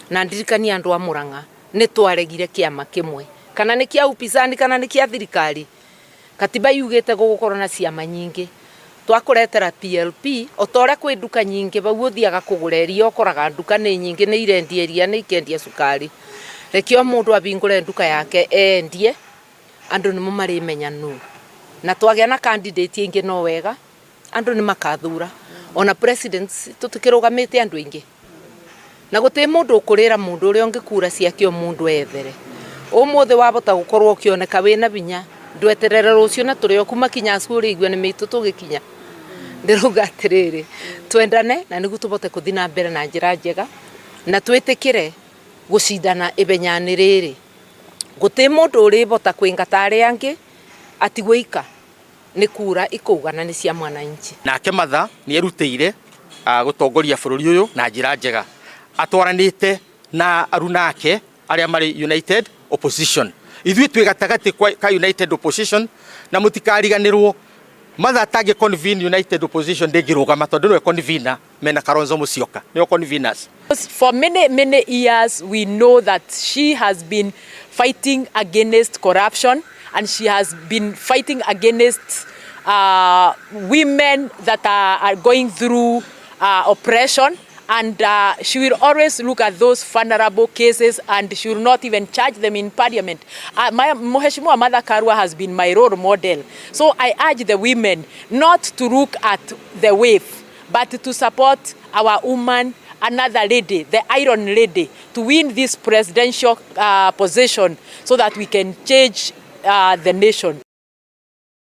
Na ndirikania andu a Murang'a nĩ twaregire kĩama kĩmwe, kana nĩ kĩa upinzani kana nĩ kĩa thirikari. Katiba yugĩte gũgũkorwo na ciama nyingĩ. Twakũretera PLP o ta ũrĩa kwĩ nduka nyingĩ bau ũthiaga kũgũra iria, ũkoraga nduka nĩ nyingĩ, nĩ irendia iria, nĩ ikendia cukari. Reke o mũndũ ahingũre nduka yake endie, andũ nĩmo marĩmenya nũ. Na twagĩa na candidate aingĩ no wega, andũ nĩ makathura. Ona president tũtikĩrũgamĩte andũ aingĩ, na gũtĩ mũndũ ũkũrĩra mũndũ ũrĩa ũngĩ kura ciake, o mũndũ ethere. Ũmũthĩ wabota gũkorwo ũkĩoneka wĩna hinya, ndweterere rũciũ na tũrĩ o kuma kinya acu ũrĩigua nĩ mĩitũ tũgĩkinya. Ndĩrauga atĩrĩrĩ, twendane na nĩguo tũbote kũthiĩ na mbere na njĩra njega, na twĩtĩkĩre gũcindana ibenya-inĩ rĩrĩ. Gũtĩ mũndũ ũrĩbota kũingata arĩa angĩ atigwo ika nĩ kura ikaugana nĩ cia mwananchi. Nake Martha nĩ erutĩire gũtongoria bũrũri ũyũ na njĩra njega, atwaranĩte na aruna ake arĩa marĩ United Opposition. Ithuĩ twĩ gatagatĩ ka United Opposition, na mũtikariganĩrwo Martha atangĩ convene United Opposition ndĩngĩrũgama, tondũ nĩwe convener mena Kalonzo Musyoka, nĩo conveners. For many, many years, we know that she has been fighting against corruption and she has been fighting against women that are going through oppression. And she will always look at those vulnerable cases and she will not even charge them in parliament. Mheshimiwa Martha Karua has been my role model. So I urge the women not to look at the wave, but to support our woman, another lady, the Iron Lady, to win this presidential position so that we can change the nation.